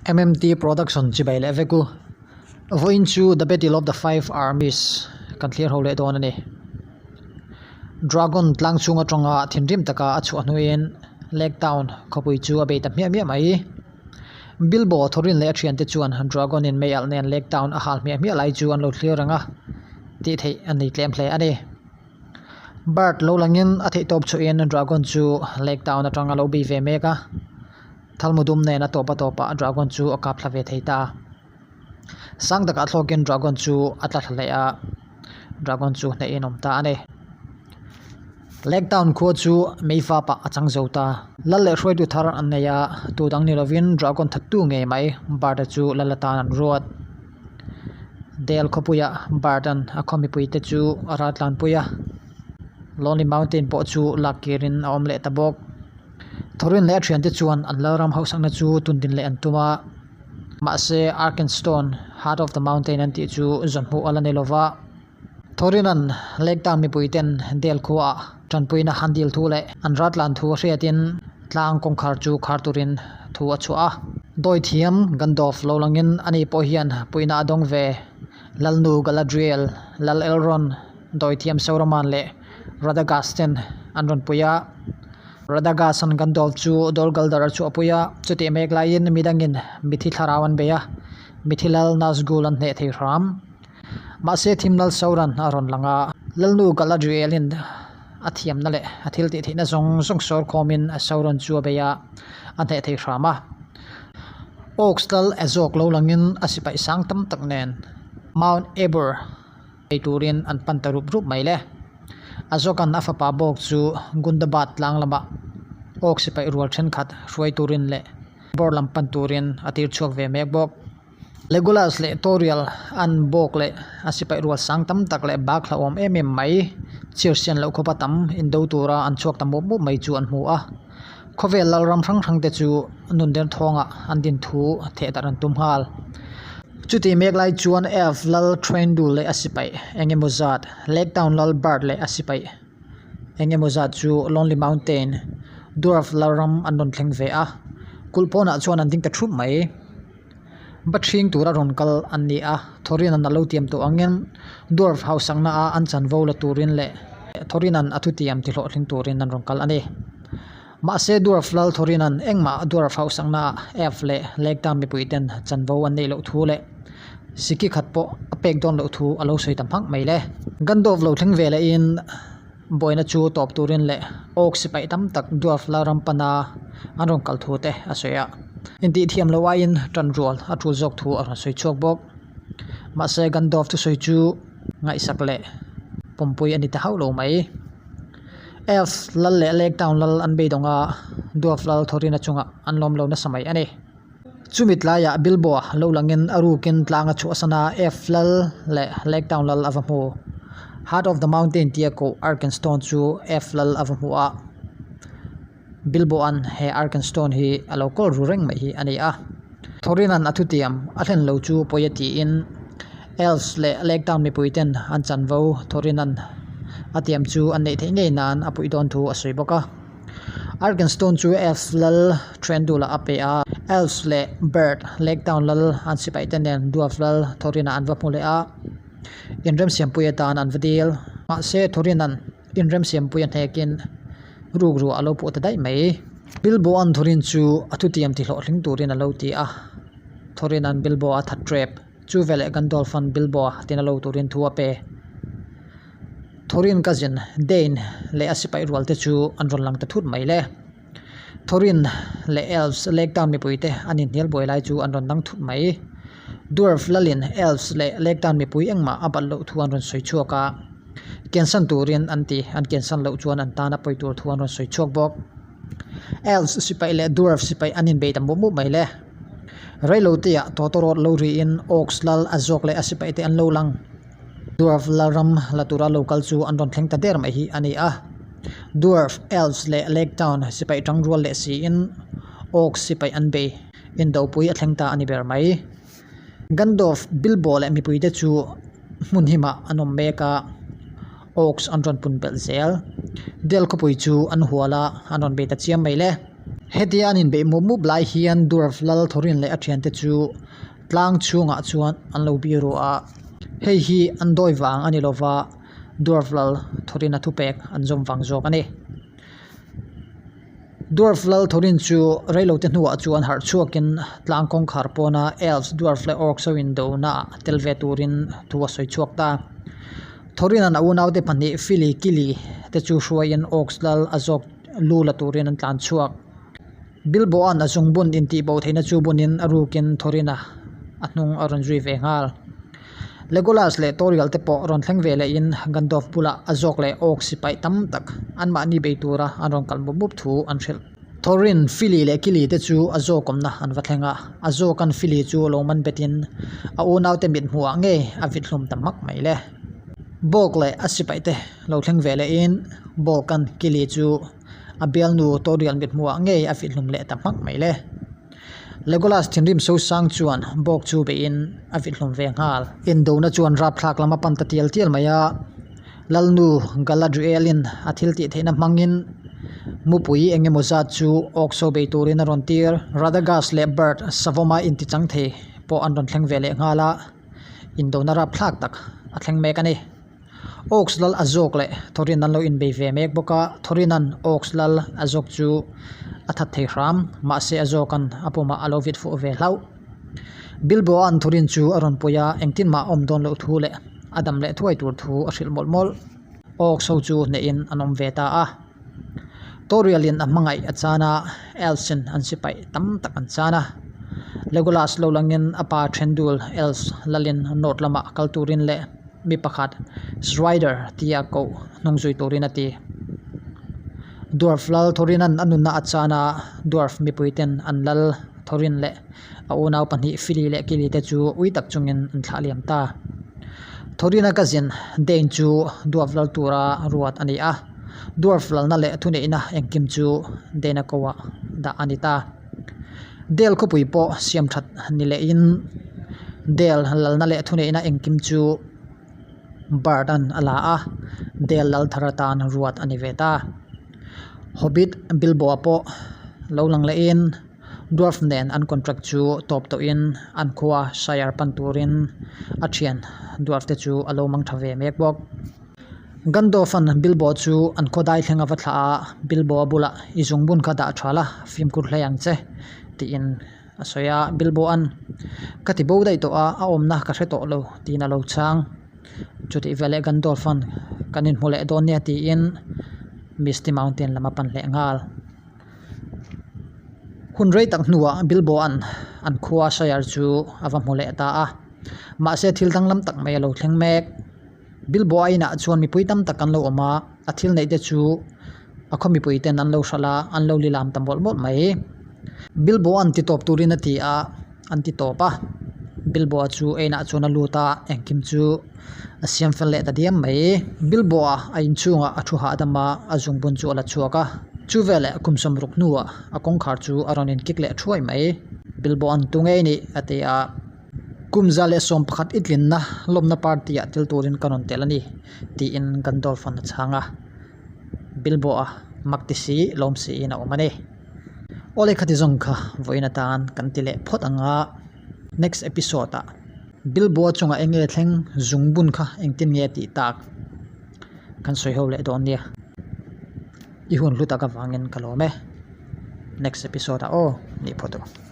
MMT Production chibai leh vek u. Vawiin chu The Battle of the Five Armies kan thlir ho leh dawn a ni. Dragon tlang chhung atanga thinrim taka a chhuah hnuin Lake Town khawpui chu a bei ta hmiah hmiah mai. Bilbo Thorin leh a thiante chuan Dragon in mei alh nen Lake Town a hal hmiah hmiah lai chu an lo thlir reng a, tih theih a ni tlem hle a ni. Bard lo langin a theihtawp chhuahin Dragon chu Lake Town atang a lo bei ve mek a. Thalmudum nen a tawp a tawpah Dragon chu a kap thla ve thei ta. Sang takah thlawkin Dragon chu a tla thla leh a, Dragon chu hnehin a awm ta a ni. Lake Town khua chu meifa pah a chang zo ta. Lal leh hruaitu thar an nei a, tu dang ni lovin Dragon thattu ngei mai Bard-a chu lal atan an ruat. Dale khawpuiah Bard-a'n a khaw mipuite chu a ral tlanpui a, Lonely Mountain pawh chu lak kirin a awm leh ta bawk. Thorin leh a thiante chuan an lalram hausakna chu tundin leh an tum a, mahse Arkenstone, Heart of the Mountain an tih chu zawn hmuh a la ni lova. Thorina'n Lake Town mipuiten Dale khuaah tanpuina han dil thu leh an ratlan thu a hriatin tlang kawngkhar chu khar turin thu a chhuah a. Dawithiam Gandalf lo langin ani pawh hian puihna a dawng ve. Lalnu Galadriel, Lal Elrond, Dawithiam Sauroman leh Radagast ten an rawn pui a. Radagast an Gandalf chu Dol Guldur a chhuah pui a, chutih mek laiin midangin mithi thlarau an bei a, mithi lal Nazgul an hneh thei hram. Mahse thim lal Sauron a rawn lang a, Lalnu Galadriel-in a thiamna leh a thil tih theihna zawng zawng sawr khawmin Sauron chu a bei a, a hneh thei hram a. Orcs lal Azog lo langin a sipai sang tam tak nen Mount Ebor, Ei turin an pan ta rup rup mai le. A zawkan a fapa bawk chu Gundabad tlang lamah awk sipai rual thenkhat hruai turin leh bawr lam pan turin a tir chhuak ve mek bawk. Legolas leh Toriel an bawk leh a sipai rual sang tam tak leh bak hlauhawm em em mai chhiar sian loh khawpa tam indo tura an chhuak ta mup mup mai chu an hmu a. Khawvel lalram hrang hrang te chu nun der thawngah an din thu theh darh an tum nghal. Chutih mek lai chuan Elf lal Thraendul leh a sipai eng emaw zat, Lake Town lal Bard leh a sipai eng emaw zat chu Lonely Mountain, Dwarf lalram an rawn thleng ve a, kulh pawnah chuan an ding ta thup mai. Bathring tura rawn kal an ni a, Thorin-a'n a lo tiam tawh angin Dwarf hausakna a an chanvo la turin leh Thorin-a'n a thutiam tihlawhtling turin an rawn kal a ni. Mahse Dwarf lal Thorin-a'n engmah Dwarf hausakna ah Elf leh Lake Town mipuiten chanvo an neih loh thu leh siki khat pawh a pek dawn loh thu a lo sawi ta hmak mai le. Gandalf lo thleng ve lehin buaina chu tawp turin leh Orc sipai tam tak Dwarf la ram pana an rawn kal thu te a sawi a. Intih thiam loh aiin tan rual a tul zawk thu a rawn sawi chhuak bawk. Mahse Gandalf thusawi chu ngaihsak leh pawmpui a ni ta hauh lo mai. Elf lal leh Lake Town lal an beidawng a, Dwarf lal Thorin-a chungah an lawm lo nasa mai a ni. Chumi tlaiah Bilbo lo langin a rukin tlang a chhuahsan a, Elf lal leh Lake Town lal a va hmu. Heart of the Mountain tia koh Arkenstone chu Elf lal a va hmu a, Bilbo-a'n he Arkenstone hi a lo kawl ru reng mai hi a ni a. Thorin-a'n a thutiam a thlen lo chu pawi a tiin Elves leh Lake Town mipuiten an chanvo Thorin-a'n a tiam chu an neih theih ngei nan a puih dawn thu a sawi bawk a. Arkenstone chu Elves lal Thranduil-ah a pe a, Elves leh Bird, Lake Town lal an sipaite nen Dwarf lal Thorin-ah an va hmu leh a, inremsiampui atan an va dil. Mahse, Thorin-a'n inremsiampui a hnekin ruk ruah a lo puh ta daih mai. Bilbo-a'n Thorin chu a thutiam tihlawhtling turin a lo ti a, Thorin-a'n Bilbo-a that tep. Chu veleh Gandalf-a'n Bilbo-a tina lo turin thu a pe. Thorin cousin Dane leh a sipai rual te chu an rawn lang ta thut mai le. Thorin leh Elves Lake Town mipui te an inhnial buai lai chu an rawn dang thut mai. Dwarf lalin Elves leh Lake Town mipui engmah a balh loh thu an rawn sawi chhuak a, kiansan turin an ti, an kiansan loh chuan an tan a pawi tur thu an rawn sawi chhuak bawk. Elves sipai leh Dwarf sipai an inbei ta mup mup mai le. Reiloteah tawtawrawt lo riin Orcs lal a zawk leh a sipai te an lo lang. Dwarf lalram la tura lo kal chu an rawn thleng ta der mai hi a ni a. Dwarf, Elves leh Lake Town sipai tang rual leh siin Orcs sipai an bei indopui a thleng ta a ni ber mai. Gandalf, Bilbo leh mipuite chu hmun himah an awm mek a, Orcs an rawn pun belh zel. Dale khawpui chu an hual a, an rawn bei ta chiam mai le. Hetia an inbeih mup mup lai hian Dwarf lal Thorin leh a thiante chu tlang chhungah chuan an lo biru a. Hei hi an dawi vang a ni lova, Dwarf lal Thorin a thupek an zawm vang zawk a ni. Dwarf lal Thorin chu reilote hnuah chuan harh chhuakin tlang kawngkhar pawna Elves, Dwarf leh Orcs ho indonaah tel ve turin thu a sawi chhuak ta. Thorin-a'n a unaute pahnih Fili, Kili te chu hruaiin Orcs lal a zawk lu la turin an tlan chhuak. Bilbo-a'n a zungbun intihbo theihna chu bunin a rukin Thorin-a a hnung a rawn zui ve nghal. Legolas leh Toriel te pawh rawn thleng ve lehin Gandalf bulah a zawk leh Orc sipai tam tak anmahni bei tura an rawn kal mup mup thu an hrilh. Thorin, Fili leh Kili te chu a zawk awmna an va thleng a, a zawkan Fili chu lo man betin a unaute mit hmuhah ngei a vit hlum ta hmak mai le. Bolg leh a sipaite lo thleng ve lehin Bolg-a'n Kili chu a bialnu Toriel mit hmuhah ngei a vit hlum leh ta hmak mai le. Legolas thinrim sosang chuan Bolg chu beihin a vit hlum ve nghal. Indona chuan rapthlak lam a pan ta tial tial mai a, Lalnu Galadriel-in a thil tih theihna hmangin mupui eng emaw zat chu Orcs ho bei turin a rawn tir. Radagast leh Bard Savawma intichang thei pawh an rawn thleng ve leh nghal a, indona rapthlak tak a thleng mek a ni. Orcs lal a zawk leh Thorin an lo inbei ve mek bawk a, Thorin-a'n Orcs lal a zawk chu a that thei hram, mahse a zawka'n a pumah a lo vit fuh ve hlauh. Bilbo-a'n Thorin chu a rawn pui a, engtin mah a awm dawn loh thu leh a dam leh thuai tur thu a hrilh mawlh mawlh. Orcs ho chu hnehin an awm ve ta a. Toriel-in a hmangaih a chan a, Elves-in an sipaih tam tak an chan a. Legolas lo langin a pa Thendul Elves lalin North lamah kal turin leh mi pakhat Strider tia koh hnung zui turin a ti. Dwarf lal Thorin-a'n a nunna a chan a, Dwarf mipuiten an lal Thorin leh a unau pahnih Fili leh Kili te chu ui tak chungin an thlah liam ta. Thorin-a cousin Dane chu Dwarf lal tura ruat a ni a, Dwarf lalna leh thuneihna engkim chu Dane-a koah dah a ni ta. Dale khawpui pawh siam that ni lehin Dale lalna leh thuneihna engkim chu Bard-a'n a la a, Dale lal thar atan ruat a ni ve ta. Hobbit Bilbo-a pawh lo lang lehin Dwarf nen an contract chu tawp tawhin an khua Shire pan turin a thian Dwarf te chu a lo mang tha ve mek bawk. Gandalf-a'n Bilbo chu an khaw dai thleng a va thlah a, Bilbo-a bulah i zungbun kha dah tha la, fimkhur hlei ang che, tiin a sawi a. Bilbo-a'n, Ka ti bo daih tawh a, a awmna ka hre tawh lo, tiin a lo chhang. Chutih veleh Gandalf-a'n, Kan inhmu leh dawn nia, tiin Misty Mountain lam a pan leh nghal. Hun rei tak hnuah Bilbo-a'n an khua Shire chu a va hmu leh ta a, mahse thil danglam tak mai a lo thleng mek. Bilbo-a inah chuan mipui tam tak an lo awm a, a thil neih te chu a khaw mipui ten an lo hralh a, an lo lilam ta mawlh mawlh mai. Bilbo-a'n ti tawp turin a ti a, an ti tawp a. Bilbo-a chu a inah chuan a lut a, engkim chu a siam fel leh ta diam mai. Bilbo-a a inchhungah a thu hahdam a, a zungbun chu a la chhuak a. Chu veleh kum sawmruk hnuah a kawngkhar chu a rawn inkik leh thuai mai. Bilbo-a'n tu ngei nih a ti a. Kum 111 i tlinna lawmna party ah tel turin ka rawn tel a ni, tiin Gandalf-a'n a chhang a. Bilbo-a mak ti si, lawm siin a awm a ni. Awle khati zawng kha vawiin atan kan ti leh phawt ang a, next episode ah Bilbo-a chungah eng nge thleng zungbun kha engtin nge a tih tak kan sawi ho leh dawn nia. I hun hlu tak avangin ka lawm e. Next episode ah aw nih phawt u.